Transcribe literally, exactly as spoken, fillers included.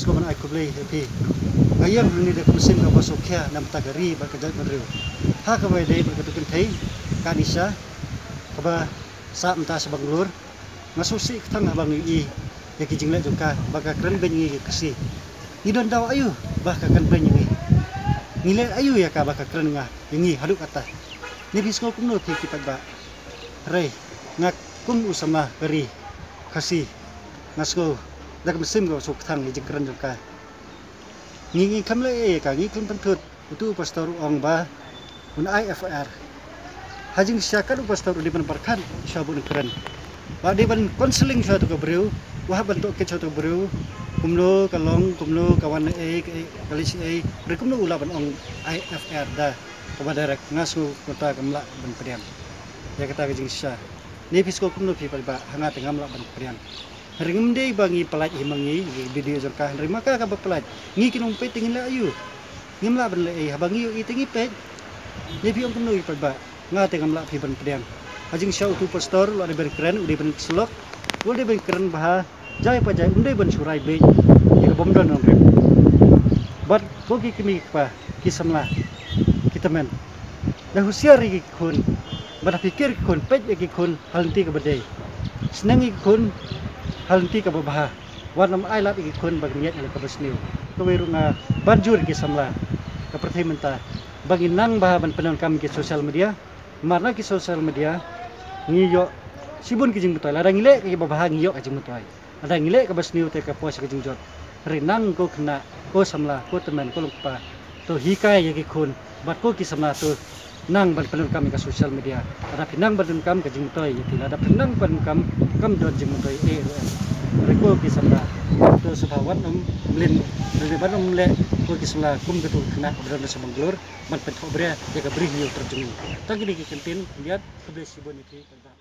Ko ban ai khublei ïa phi. Nga ïeng hangne da ka mynsiem kaba sngewkhia na bynta ka ri bad ka jaitbynriew. Ha kaba ïadei bad ka kynthei ka Anisha kaba sah mynta sha Bangalore. Nga sngewsih kthang haba nga ïohi ïa ki jingleh jong ka ba ka kren beiñ ïa ngi ki Khasi. Ngi don daw aïu ba ka kren beiñ ïa ngi? Ngi leh aïu ïa ka ba ka kren nga ïa ngi haduh katta? Ne phi sngew kumno phi ki paidbah? Hynrei nga kum u samla ka ri Khasi nga sngew da ka mynsiem kaba sngewkthang ïa jingkren jong ka. Ngi ngi khlem leh ei ïa ka, ngi khlem pynthut. Utu u pastor u ong ba un ai F I R. Ha jingshisha kat u pastor u dei ban pyrkhat shuwa ba un kren. Ba dei ban counselling shuwa tu ka briew, u hap ban tohkit shuwa tu ka briew. Kumno ka long, kumno ka wan ei, ka ei, ka leit ei, hynrei kumno u lah ban ong ai F I R da kaba direct? Nga sngew kumta kam lah ban pdiang ïa kata ka jingshisha. Ne phi sngew kumno phi paidbah? Ha nga te ngam lah ban pdiang. Hynrei ngim dei ba ngi pyllait hi ma ngi ïa ki video jong ka, hynrei ma ka kaba pyllait. Ngi ki nongpeit te ngin leh aïu? Ngim lah ban leh ei, haba ngi ïohi te ngi peit. Ne phi ong kumno ïa ki paidbah? Nga te ngam lah phi ban pdiang. Ha jingshisha utu pastor u la dei ban kren, u dei ban syllok, u la dei ban kren bha, jai pa jai, um dei ban shu rai beit ïa ka bym don nongrim. Bad ko ki kmie ki kpa, ki samla, ki tymmen, da husiar ïa ki khun, bad da pyrkhat ïa ki khun, peit ïa ki khun ha lynti kaba dei, sneng ïa ki khun ha lynti kaba bha. Wat nym ai lad ïa ki khun ba kin ïaid ha la kaba sniew. Kawei ruh nga ban jur ïa ki samla ka pyrthei mynta ba ngin nang bha ban pyndonkam ïa ki social media. Namar na ki social media ngi ïoh shibun ki jingmyntoi. Lada ngi leh kaba bha ngi ïoh ka jingmyntoi. Lada ngi leh kaba sniew te ka poi sha ka jingjot. Hynrei nang ko khynnah, ko samla, ko tymmen, ko longkpa, to hikai ïa ki khun bad ko ki samla to nang ban pyndonkam ïa ka social media. Lada phi nang ban pyndonkam ka jingmyntoi ïa phi, lada phi nang ban pyndonkam kam don jingmyntoi eh ruh em. Hynrei ko ki samla to sngewbha wat nym mlien, hynrei wat nym leh ko ki samla kum katu ka khynnah kaba don sha Bangalore ban pynthohbria ïa ka bri hynñiewtrep jong ngi. Tang kine ki kyntien khyndiat, khublei shibun ïa phi.